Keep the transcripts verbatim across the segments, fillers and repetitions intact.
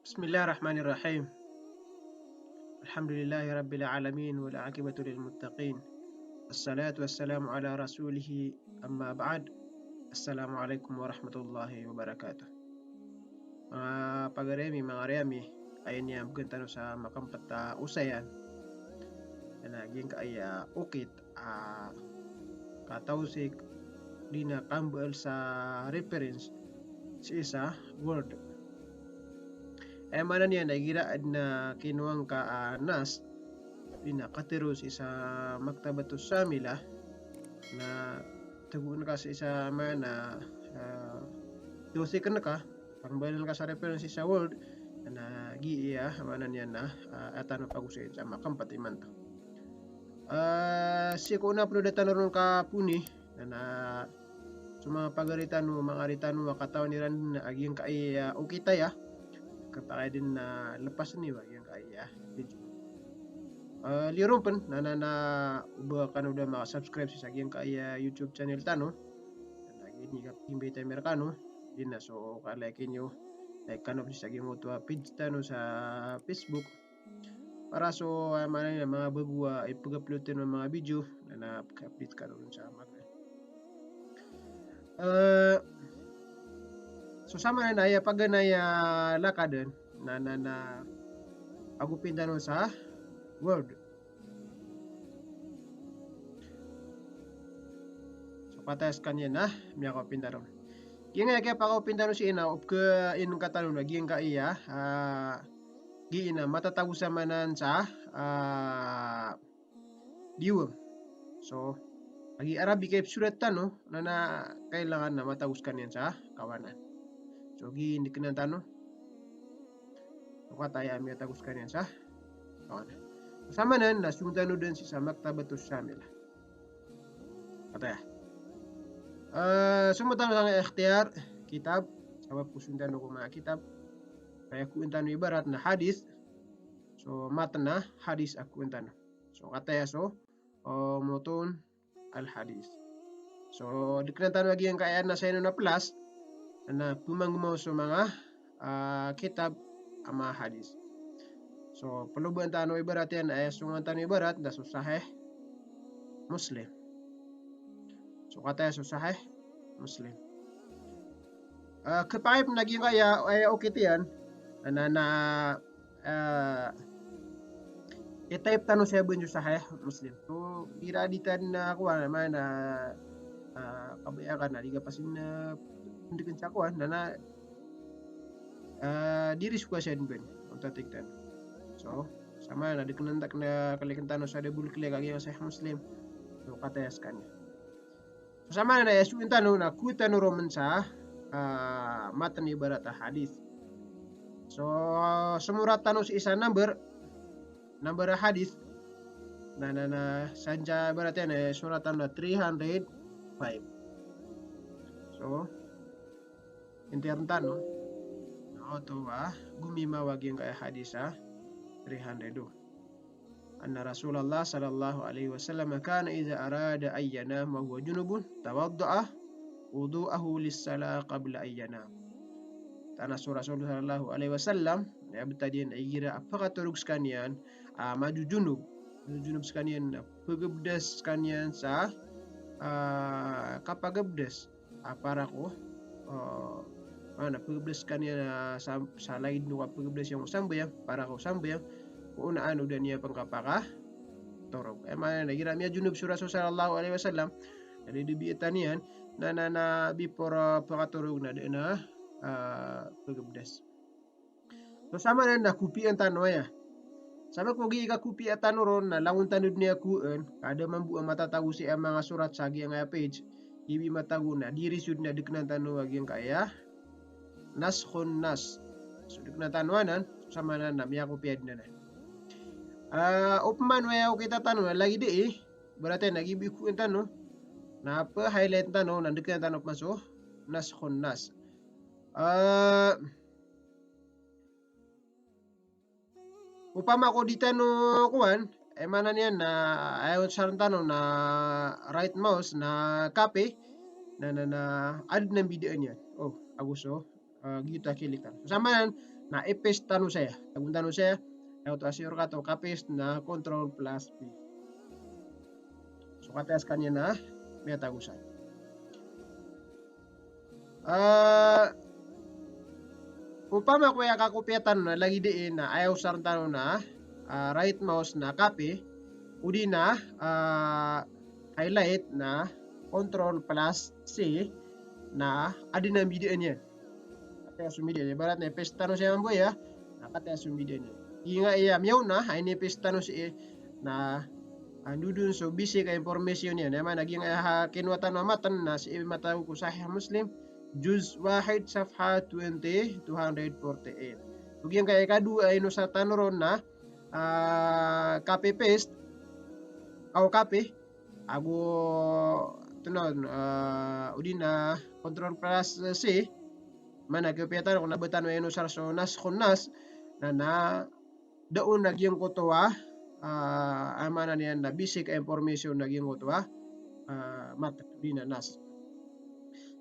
Bismillahirrahmanirrahim. Alhamdulillahi rabbil alamin, wal aqibatu lil muttaqin. Wassalatu wassalamu ala rasulih, amma ba'd. Assalamu alaikum warahmatullahi wabarakatuh. Manga pagari ami, manga ari ami, aya niyan bgan tano sa makampt a osayan. Na giyangkaya okit a katawsik di na kambal sa reference sii sa word. Aya maana niyan na igira adn a kinowa ngka a nas di na katharo sii sa Maktabatus Shamila, na tagoon ka sii sa maana, ah, tawsik ngka, kambalan ka sa reference sii sa word, na giya maana niyan na, ah, aya tano pagosayin sa makampt imanto. Ah, sii ko ona pn o da tano ron kaponi, na, na so manga pagari tano, manga ari tano a katawan iran a giyangkaya okit aya, kapakay dn na lepas niyo a giyangkaya video. Ah, liyo ron pn na, na, na oba kano da maka-subscribe sii sa giyangkaya YouTube channel tano. Na giyangkaya kapagimbayta ami rkano, di na so ka-like niyo, like kano sii sa giyangkoto a page tano sa Facebook. Para so, ah, maana niyan na manga bago a ipag-upload tano a manga video, na, na pag-update kano ron sa manga. Eh, so sa maana niyan na aya paganay a lakadan, na, na, na pag-open tano sa word. So kataya skaniyan na miyaka-open tano. Giyangkaya kiyapaka-open tano sii na opka inengka tano na giyangkaya, ah, giya na matatago sa maana niyan sa, ah, diwang. So lagid Arabic a ipsorat tano, na, na kailangan na matago skaniyan sa kawanan. So giya i diknan tano. So kataya miyatago skaniyan sa kawanan. Sa maana niyan na song tano dn sii sa Maktabatus Shamila. Kataya. Eh, so matan tano sa ikhtiyar kitab, sabap ko song tano ko manga kitab. Kaya koon tano ibarat na hadith. So matan a hadith a koon tano. So kataya so, oh, mutun al-hadith. So diknan tano a giyangkaya na sa ino na plus, na pmanggomaw so manga, ah, kitab a manga hadith. So palobaan tano ibarat iyan, aya songan tano ibarat na so Sahih Muslim. So kataya so Sahih Muslim. Ah, kapakay pn a giyangkaya, aya okit iyan, na, na, ah, i-type tano sa bn so Sahih Muslim. So igira di tano na kowan, maana, ah, kabaya ka na di ka pasin, ah, ndikn sa kowan, na, na, ah, di ris ko sa bn, onta tig tano. So sa maana na diknan ta, na click tano sa double click a giyangkaya Sahih Muslim. So kataya skaniyan. So sa maana na aya soon tano na koon tano ron sa, ah, matan ibarat a hadith. So somorat tano sii sa number, number a hadith. Na, na, na, sa ibarat iyan na sorat tano na three hundred five. So enter tano. Na oto a gomimaw a giyangkaya hadith a three hundred o. Anna Rasulullah sallallahu alaihi wasallam kana idha arada an yanama wa huwa junubun tawadda'a wudu'ahu lis-salah qabla an yanam. Tana so Rasul sallallahu alaihi wasallam, na aya btad iyan a igira a pkatorog skaniyan a majujunub, majujunub skaniyan, a pgabdas skaniyan sa, ah, kapagabdas a para ko, ah, maana pgabdas skaniyan, ah, sa, sa lagid o kapgabdas iyan ko sambayang, para ko sambayang, ko onaan o da niyan pn kapakatorog. Aya maana na igira miyajunub so Rasul sallallahu alaihi wasallam, na di, di biyatan iyan, na, na, na before, ah, pkatorog na da na, ah, pgabdas. So sa maana na kopiyan tano aya. Sabap ko giya i kakopiya tano ron na langon tano dn aya koon, ka da mambo a matatago sii a manga sorat sa giyangkaya page, giya i matago na di ris on na diknan tano a giyangkaya naskhun naskh. So diknan tano anan, so sa maana na miyakopiya dn anan. Ah, opama na aya okit tano na lagid ii, ibarat iyan na giya i koon tano, na phighlight tano, na diknan tano opama so naskhun naskh. Ah, Opama ko di tano kowan, aya maana niyan na aya on sa ron tano na right mouse na copy, na, na, na adn a mbidaan iyan. O, ago so, ah, giyoto a click tano. So sa maana niyan, na i-paste tano saya. Tagoon tano saya. Aya oto a shortcut o ka-paste na control plus P. So kataya skaniyan na miyatago saya. Ah, opama ko aya kakopiya tano na lagid iyan na aya osaren tano na, ah, right mouse na copy, odi na, ah, highlight na control plus C na aden a midiya niyan. Kataya so midiya niyan. Ibarat na i-paste tano saya mambo aya, na kataya so midiya niyan. Giyangkaya miyaona, aya ini-paste tano sii na, ah, andodon so basic a information iyan. Aya maana giyangkaya kinowa tano a matan na sii matago ko Sahih Muslim, juz wahid, safha twenty, two hundred forty-eight. So giyangkaya ikadowa a inosar tano ron na, ah, copy paste, aw copy, ago, ito na, ah, odi na control plus C, maana kiyopiya tano ko na ba tano inosar so nas kon nas, na, na da on a giyangkoto a, ah, aya maana niyan na basic a information a giyangkoto a, ah, matan odi na nas.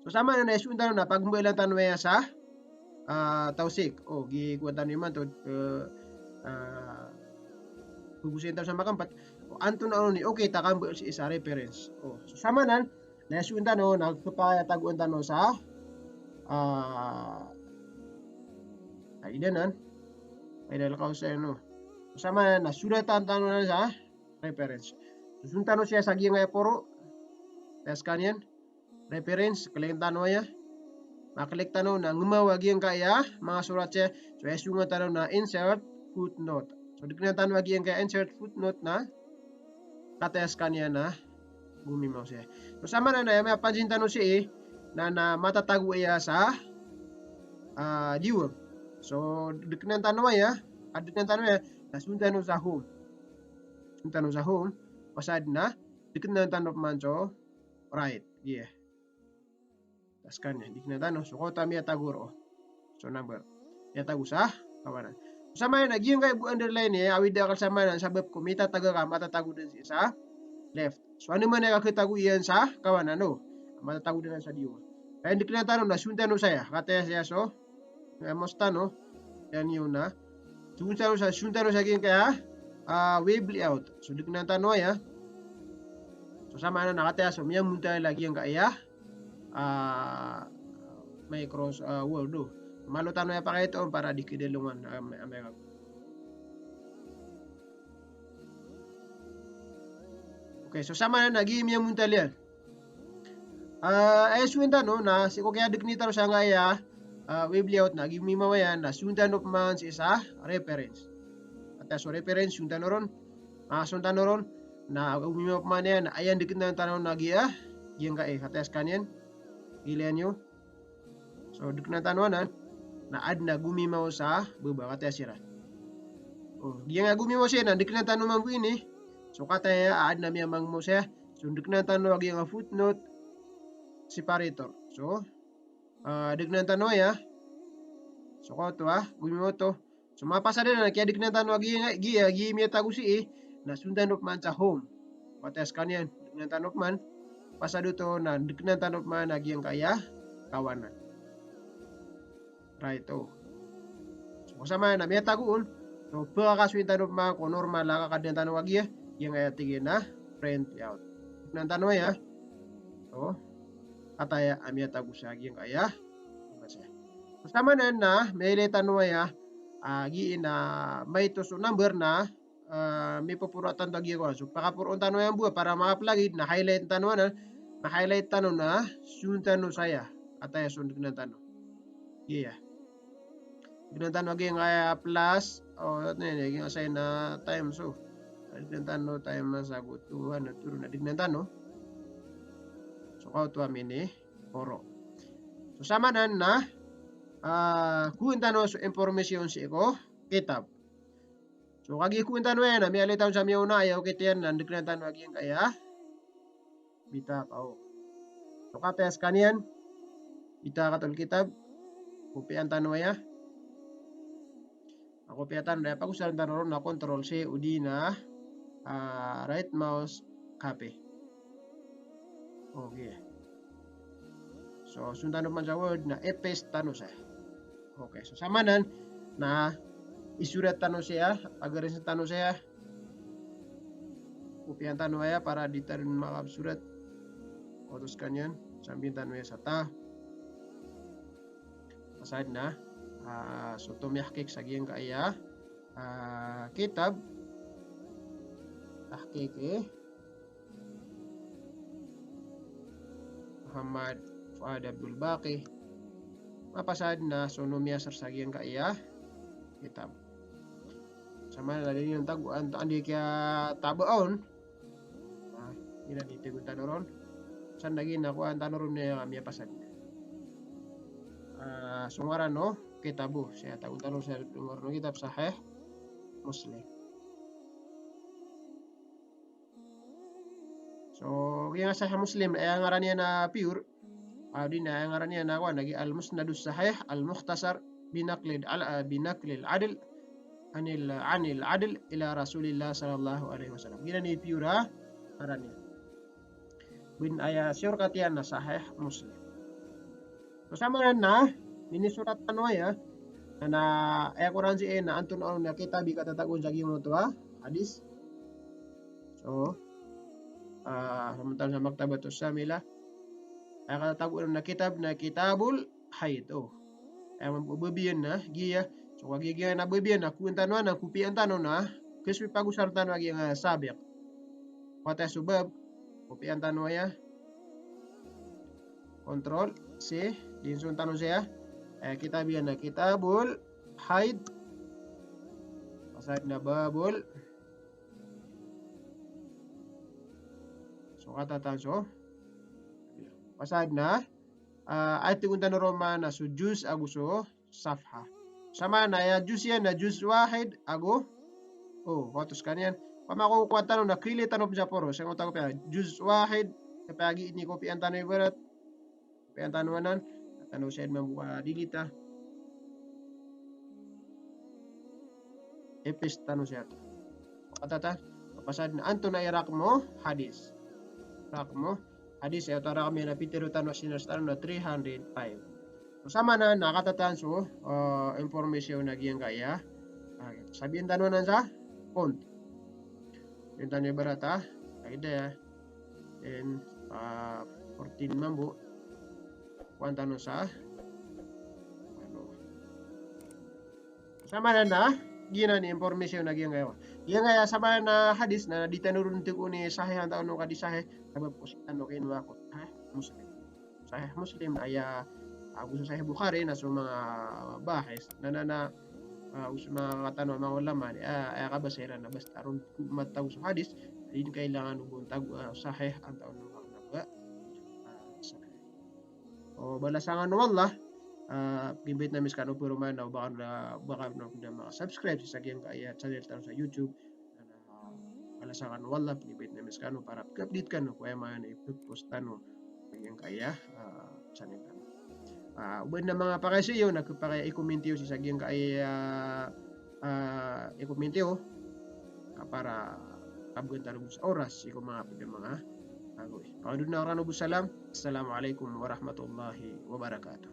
So samanan na isoon tano na pagmbaalan tano aya sa, ah, tawsik. O, gii kowan tano imanto, eh, ah, gogosayin tano sa makaempat. O, antonaa on i okit a kambaal sii sa reference. O, so samanan na isoon tano na kepatagoan tano sa, ah, kaidanan. Kaidal kausay no. So samanan na soratan tano na sa reference. So soon tano saya sa giyangkaya poro. Taya skaniyan. Reference, click tano aya. Ma-click tano na ngemaw a giyangkaya manga sorat saya. So aya songan tano na insert footnote. So dekenan tano a giyangkaya insert footnote na kataya skaniyan na gomimaw saya. So samanan na aya miyapansin tano sii na, na matatago aya sa, ah, diwa. So dekenan tano aya, a dekenan tano aya, na soon tano sa home. Soon tano sa home, pasad na dekenan tano pman so right. Giya. Taya skaniyan, dekenan tano. So koto a miyatago ron. So number. Miyatago sa kawanan. Samanan na giyangkaya bo underline iyan, awid a akal samanan, sabap ko mitataga ka, matatago den sii sa left. So ano man aya kaketago iyan sa kawanan, no? Matatago den sa diwa. Aya dekenan tano na soon tano saya. Kataya saya so, aya mouse tano, aya niyo na. Soon tano sa, soon tano sa giyangkaya, ah, web layout. So dekenan tano aya. So samanan na kataya so miyamontal a giyangkaya, ah, Microsoft, ah, Word, o. Malo tano aya pakaiton para di kidalongan, ah, amay, amay. Okay, so samanan na gii miyamontal iyan. Ah, aya soon tano na sii ko kiyadekeni tano sangkaya, ah, web layout na giyomimaw aya na soon tano pman sii sa reference. Kataya so reference, soon tano ron. Ah, soon tano ron na gomimaw pman aya na aya dekenan tano na giya, giyangkaya, kataya skaniyan. Gilaya niyo. So dekenan tano anan na aden a gomimaw sa baba, kataya siran. O, giyangkaya gomimaw saya na dekenan tano mambo ini. So kataya aden a miyamangmaw saya. So dekenan tano a giyangkaya footnote separator. So, ah, dekenan tano aya. So koto a gomimaw oto. So mapasad anan na kiyadekenan tano a gii, gii, gii miyatago sii, na soon tano pman sa home. Kataya skaniyan, dekenan tano pman. Pasad oto na dekenan tano pman a giyangkaya kawanan. Right, o. So samanan na miyatago on. So pekakasoyin tano pman ko normal a kakadenan tano a giya, giyangkaya tig iyan a print layout. Dekenan tano aya. So kataya a miyatago sa giyangkaya. So samanan na miyailay tano aya, ah, gii na maito so number na, ah, mipoporo tano a giya kowan. So pakaporoon tano aya mambo a para makaplagid na highlight tano anan, na highlight tano na soon tano saya. Kataya so dekenan tano. Giya. Dekenan tano a giyangkaya plus, o, aya ini, giyangkaya sign na times, o. Dekenan tano times ago two hundred, toro na dekenan tano. So kaoto a mini poro. So samanan na, ah, kowaan tano so information sii ko kitab. So kagiya kowaan tano aya na miyailay tano sa miyaona aya, okit iyan na dekenan tano a giyangkaya bitaka, o. So kataya skaniyan, bitakatul kitab, kopiyaan tano aya. Ako piyatan, aya pagosaren tano ron na control C odi na, ah, right mouse, copy. Okay. So soon tano pman sa Word na i-paste tano saya. Okay, so samanan, na isorat tano saya, pagaris tano saya. Kopiyan tano aya para di tano makapsorat. Oto skaniyan, sambiyan tano aya sa ta. Pasaad na, ah, so tomiyahqiq sa giyangkaya, ah, kitab, tahqiq, eh, Muhammad Fuad Abdul Baqi. Mapasaad na so nomiyasar sa giyangkaya kitab. Sa maana na di niyan tagoan, andi kiyataboa on. Ah, giyanan i tigontano ron. San lagi na kowan tano ron na miyapasad. Ah, so ngaran o kitab o, saya tagontano saya ngaran o kitab Sahih Muslim. So, giyangkaya Sahih Muslim, aya ngaran iyan a pure, ah, di na aya ngaran iyan a kowan, lagi Al-Musnadus Sahih, Al-Mukhtasar, binaqlil al-, ah, binaqlil adl, anil, anil adl ila Rasulillah sallallahu alaihi wasallam. Giyanan i pure a ngaran iyan. Bin aya shortcut iyan na Sahih Muslim. So, sa maana na, minisorat tano aya, na, na, aya koran si, eh, na antonaa on a kitab i katatagoan sa giyangkoto a hadis. So, ah, samantala sa Maktabatus Shamila, aya katatagoan a kitab na Kitabul Haid. O. Aya mambo a babiyan na, giya. So, kagiya giya na babiyan na, kowan tano na, kopiyan tano na, kasi pagosar tano a giyangkaya sabiq. Wata so bab, kopiyan tano aya. Control C, dinson tano saya. Eh, kitab iyan na Kitabul Haid. Pasaad na Babul. So, katatago. Pasaad na, ah, aya tigontano ron maana so juz ago so safha. Sa maana aya juz iyan na juz wahid ago, o, koto skaniyan. Pamako kowan tano na klili tano pn sa poros, sa ngoto a kopiya juz wahid, sa pagi ini kopiyan tano ibarat. Kopiyan tano anan, tano saya mambo a delete a. I-paste tano saya. Katatago, pasaad na antonaa i rakmo hadis. Rakmo hadis, aya oto a rakmo iyan a pitharo tano, sinearch tano na three hundred five. So, sa maana na katatago so, ah, information a giyangkaya. Ah, sabiyan tano anan sa font. Sabiyan tano ibarat a, lagid aya. Then, ah, fourteen mambo. Kowan tano sa, ano. Sa maana na, giyanan i information a giyangkaya. Giyangkaya sa maana na hadis na di tano ron tigoon i sahih antaa on ka di sahih, sabap ko sii tano kinowa ko Sahih Muslim. Sahih Muslim aya, ago so Sahih Bukhari na so manga bahis. Na, na, na, ah, ago so manga katano a manga ulama, ah, aya kabasa iran na basta ron ko matago so hadis, di kailangan o bo tagoa, ah, sahih antaa on ka na ba, ah, sahih. O, balasan kano o Allah, ah, pkhabayaten ami skano pn roo man, o ba kano, ba kano pn maka-subscribe sii sa giyangkaya channel tano sa YouTube. Na, ah, balasan kano o Allah, pkhabayaten ami skano para pka-update kano ko aya maana i pk-post tano sa giyangkaya, ah, channel tano. Ah, o ba adn a manga pakaiza iyo na khapakay a i-comment iyo sii sa giyangkaya, ah, i-comment iyo. Ka para kabgan tano bo sa oras sii ko manga pd a manga agoy. Pangandod akn rkano bo salam. Assalamu alaikum warahmatullahi wabarakatuh.